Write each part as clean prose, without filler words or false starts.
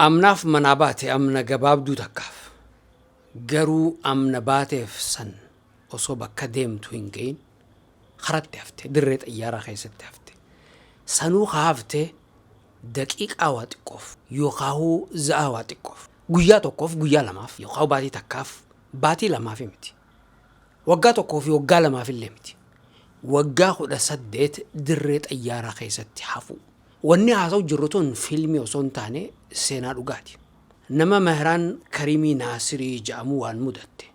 Amnaaf manaa baate, amna gabaabduu takkaaf. Garuu amna baateef san osoo bakka deemtu hin gahin karatti hafte, dirree xayyaaraa keessatti hafte. Sanuu ka hafte daqiiqaa waa xiqqoof yookaahuu za'aa waa xiqqoof. Guyyaa tokkoof, guyyaa lamaaf, yookaan baatii takkaaf, baatii lamaaf miti. Waggaa tokkoo fi waggaa lamaaf illee miti. Waggaa 18 dirree xayyaaraa keessatti hafu. Wanni haasa'u jirru tun fiilmii osoo hin taane seenaa dhugaati. Nama Mehraan Kariimii Naasirii jedhamu waan mudatte.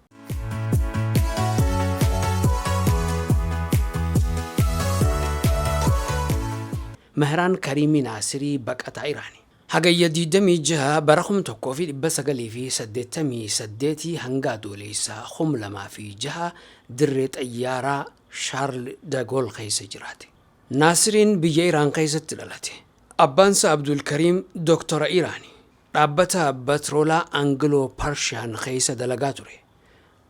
Mehraan Kariimii Naasirii baqataa Iraani. Hagayya 26 bara 1988 hanga Adoolessa 2006 dirree xayyaaraa Shaarl Dagool keessa jiraate. Naasiriin biyya Iraan keessatti dhalate. Abbaansa Abdul Kariim doktora Iraani. Dhaabbata batroolaa Angiloo Parshaan keessa dalagaa ture.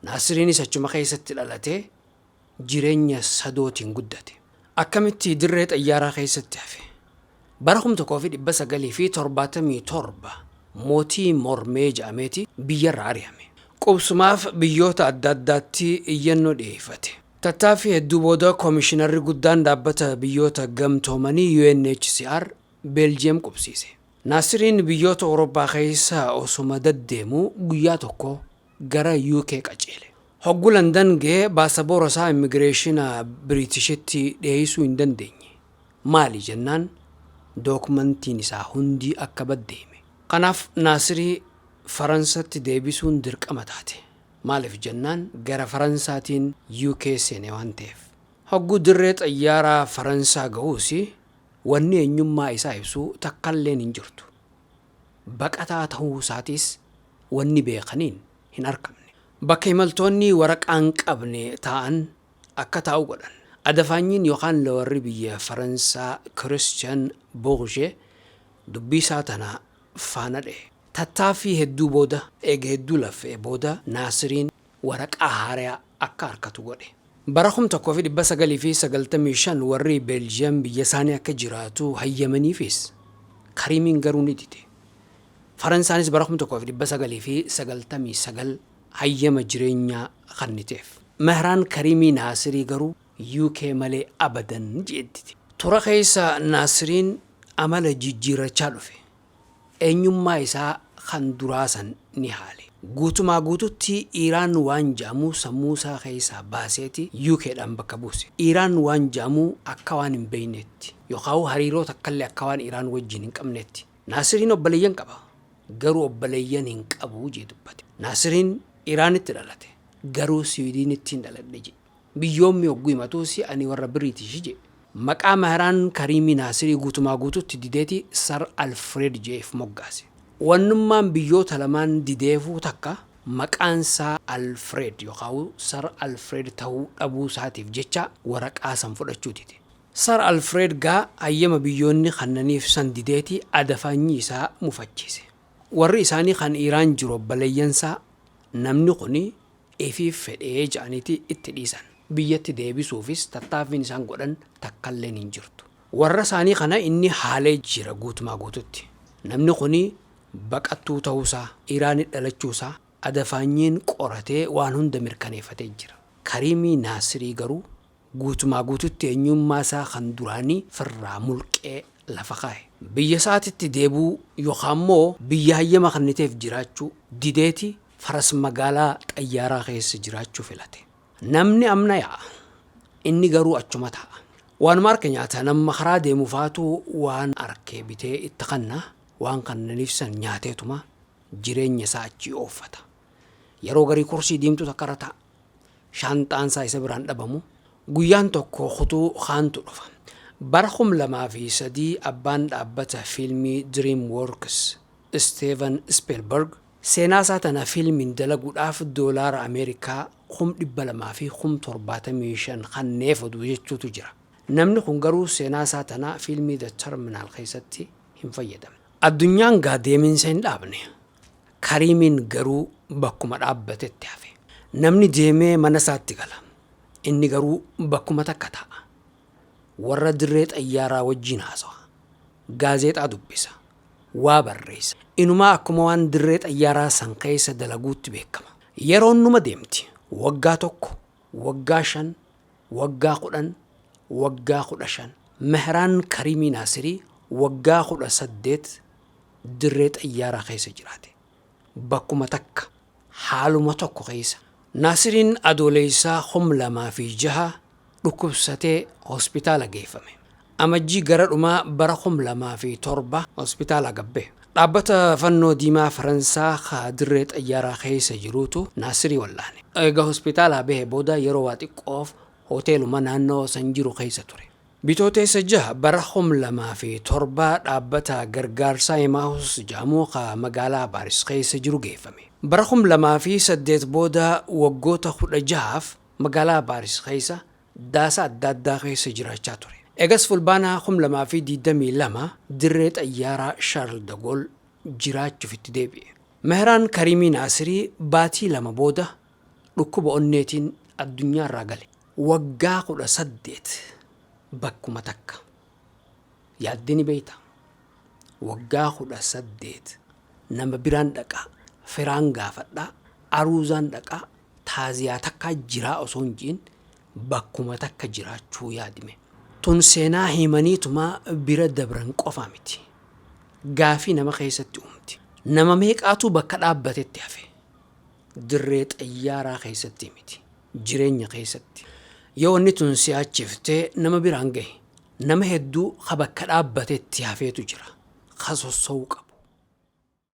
Naasiriinis achuma keessatti dhalate, jireenya sadootiin guddate. Akkamitti dirree xayyaaraa keessatti hafe? Bara 1977 mootii mormee jedhameeti biyyarra ari'ame. Qubsumaaf biyyoota adda addaatti iyyannoo dhiyeeffate. Tattaaffii hedduu booda koomishinarri guddaan dhaabbata biyyoota gamtoomanii UNHCR Beeljiyeem qubsiise. Naasiriin biyyoota Awurooppaa keessa osuma deddeemu guyyaa tokko gara UK qaceele. Hoggu Landan ga'ee baasaboora isaa immigireeshina Biriitishitti dhiyeessuu hin dandeenye. Maali jennaan, dookumantiin isaa hundi akka badde hime. Kanaaf Naasirii Faransatti deebisuun dirqama taate. Maaliif jennaan, gara Faransaatiin UK seene waan ta'eef. Hogguu dirree xayyaaraa Faransaa ga'uus wanni eenyummaa isaa ibsu takkalleen hin jirtu. Baqataa ta'uu isaatis wanni beekaniin hin argamne. Bakka imaltoonni waraqaa hin qabne taa'an akka taa'u godhan. Adafaanyiin yookaan lawarri biyya Faransaa Kiristiyan Bourget dubbii isaa tana faana dha'e. Tattaaffii hedduu booda, eega hedduu laffa'e booda, Naasiriin waraqaa haaraa akka harkatu godhe. Bara 1995 warri Beeljiyeem biyya isaanii akka jiraatu hayyamaniifis Kariimiin garuu ni dide. Faransaanis bara 1999 hayyama jireenyaa kenniteef. Mehraan Kariimii Naasirii garuu UK malee abadan jeettiti. Tura keessa Naasiriin amala jijjiirrachaa dhufe. Eenyummaa isaa kan duraa san ni haale. Guutumaa guututti Iraan waan jedhamu sammuu isaa keessaa baaseeti UKdhaan bakka buuse. Iraan waan jedhamu akka waan hin beeknetti yookaan hariiroo takkallee akka waan Iraan wajjin hin qabnetti. Naasiriin obboleeyyan qaba. Garuu obboleeyyan hin qabu jee dubbate. Naasiriin Iraanitti dhalate. Garuu Siwiidinitti hin dhaladhe jee. Biyyoommi hogguu himatuus ani warra Biriitish jee. Maqaa Mehraan Kariimii Naasirii guutumaa guututti dideeti Sar Alfred jeef moggaase. Wannummaan biyyoota lamaan dideefuu takka maqaansaa Alfred yookaan Sar Alfred ta'uu dhabuu isaatiif jecha waraqaa san fudhachuu dide. Sar Alfred gaa hayyama biyyoonni kannaniif san dideeti adafaanyi isaa mufachiise. Warri isaanii kan Iraan jiru obboleeyyansaa namni kuni ifiif fedhee ja'aniiti itti dhiisan. Biyyatti deebisuufis tattaaffiin isaan godhan takkalleen hin jirtu. Warra isaanii kana inni haalee jira guutumaa guututti. Namni kuni baqattuu ta'uusaa, Iraanitti dhalachuusaa adafaanyiin qoratee waan hunda mirkaneeffatee jira. Kariimii Naasirii garuu guutumaa guututti eenyummaa isaa kan duraanii firraa mulqee lafa kaa'e. Biyya isaatitti deebuu yookaan immoo biyya hayyama kenniteef jiraachuu dideeti faras magaalaa xayyaaraa keessa jiraachuu filate. Namni amna yaa'a. Inni garuu achuma taa'a. Waanuma harka nyaata, nama karaa deemu faatu waan arkee bitee itti kanna, waan kannaniif san nyaateetuma jireenya isaa achii ooffata. Yeroo garii kursii diimtuu takka irra taa'a. Shaanxaan isaa isa biraan dhabamu. Guyyaan tokko kutuu kaantu dhufa. Bara 2003 abbaan dhaabbata fiilmii DreamWorks Steven Spielberg seenaa isaa tana fiilmiin dalaguudhaaf doolaara Ameerikaa 275,000 kanneef oduu jechuutu jira. Namni kun garuu seenaa isaa tana fiilmii The Terminal keessatti hin fayyadamne. Addunyaan gaa deeminsa hin dhaabne. Kariimiin garuu bakkuma dhaabbatetti hafe. Namni deemee mana isaatti gala. Inni garuu bakkuma takka taa'a. Warra dirree xayyaaraa wajjin haasawa. Gaazeexaa dubbisa. Waa barreessa. Inumaa akkuma waan dirree xayyaaraa san keessa dalaguutti beekama. Yeroon numa deemti. Waggaa 1, waggaa 5, waggaa 10, waggaa 15. Mehraan Kariimii Naasirii waggaa 18 dirree xayyaaraa keessa jiraate. Bakkuma takka, haaluma tokko keessa. Naasiriin Adooleysaa 2006 dhukkubsatee hospitaala geeffame. Amajjii gara dhumaa bara 2007 hospitaala gabbe. Dhaabbata Fannoo Diimaa Faransaa ka dirree xayyaaraa keessa jiruutu Naasirii wallaane. Eega hospitaalaa bahe booda yeroo waa xiqqoof hoteeluma naannoo san jiru keessa ture. Bitooteessa 6 bara 2007 dhaabbata gargaarsaa Emaahus jedhamu ka magaalaa Paaris keessa jiru geeffame. Bara 2008 booda waggoota 16f magaalaa Paaris keessa daasa adda addaa keessa jiraachaa ture. Eegas Fulbaana 2022 dirree xayyaaraa Charles de Gaulle jiraachuuf itti deebi'e. Mehraan Kariimii Naasirii baatii 2 booda dhukkuba onneetiin addunyaarraa gale. Waggaa 18 bakkuma takka. Yaaddee ni beektaa? Waggaa 18 nama biraan dhaqaa, firaan gaafadhaa, aruuzaan dhaqaa, taaziyaa takkaa jiraa osoo hin ji'in bakkuma takka jiraachuu yaadime. Tun seenaa himaniituma bira dabran qofa miti. Gaafii nama keessatti uumti. Nama meeqaatu bakka dhaabbatetti hafe? Dirree xayyaaraa keessatti miti. Jireenya keessatti. Yoo wanni tun si achiftee nama biraan gahe, nama hedduu ka bakka dhaabbatetti hafeetu jira. Ka sossoo'uu qabu.